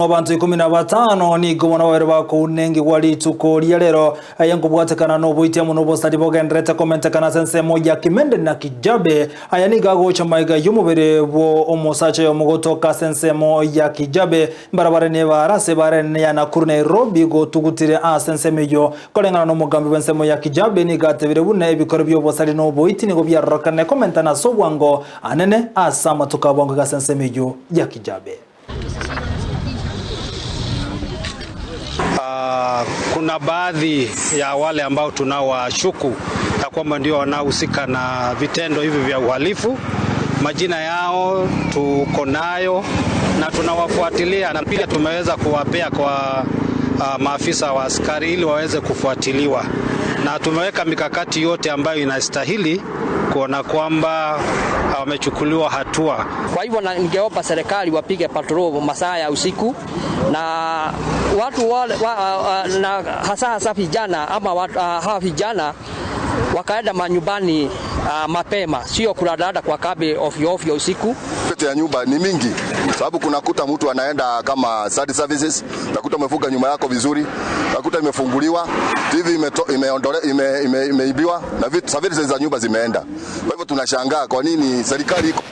Abantu 15 nigo bona babere bakounengigwa rituko ria rero aya nkobwatekana noboitia mono obosari bogenderete komentekana ase ensemo ya Kimende na Kijabe. Aya nigo agocha maiga y'omobere bwo omosacha oyomo gotoka ase ensemo ya Kijabe mbarabare nebara ase ebara enene ya Nakuru Nairobi gotugutire ase ensemo eyio. Koreng'ana nomogambi bw'ensemo ya Kijabe nigo atebire buna ebikoro bi'obosari na oboiti nigo biarorokanire komentana ase obwango anene ase amatuko a bwango iga ase ensemo eyio ya Kijabe. Kuna baadhi ya wale ambao tunawashuku ya kwamba ndio wanaohusika na vitendo hivi vya uhalifu. Majina yao tuko nayo na tunawafuatilia, na pia tumeweza kuwapea kwa maafisa wa askari ili waweze kufuatiliwa, na tumeweka mikakati yote ambayo inastahili kuona kwamba wamechukuliwa hatua. Kwa hivyo ningeomba serikali wapige patrol masaa ya usiku na watu wale, na hasa hasa vijana ama watu, hawa vijana wakaenda manyumbani mapema, sio kuladada kwa kabe ovyo ovyo usiku. Pete ya nyumba ni mingi, sababu kunakuta mtu anaenda kama third services, utakuta umefunga nyumba yako vizuri, utakuta imefunguliwa, TV imeondole, imeibiwa na vitu services za nyumba zimeenda. Kwa hivyo tunashangaa kwa nini serikali iko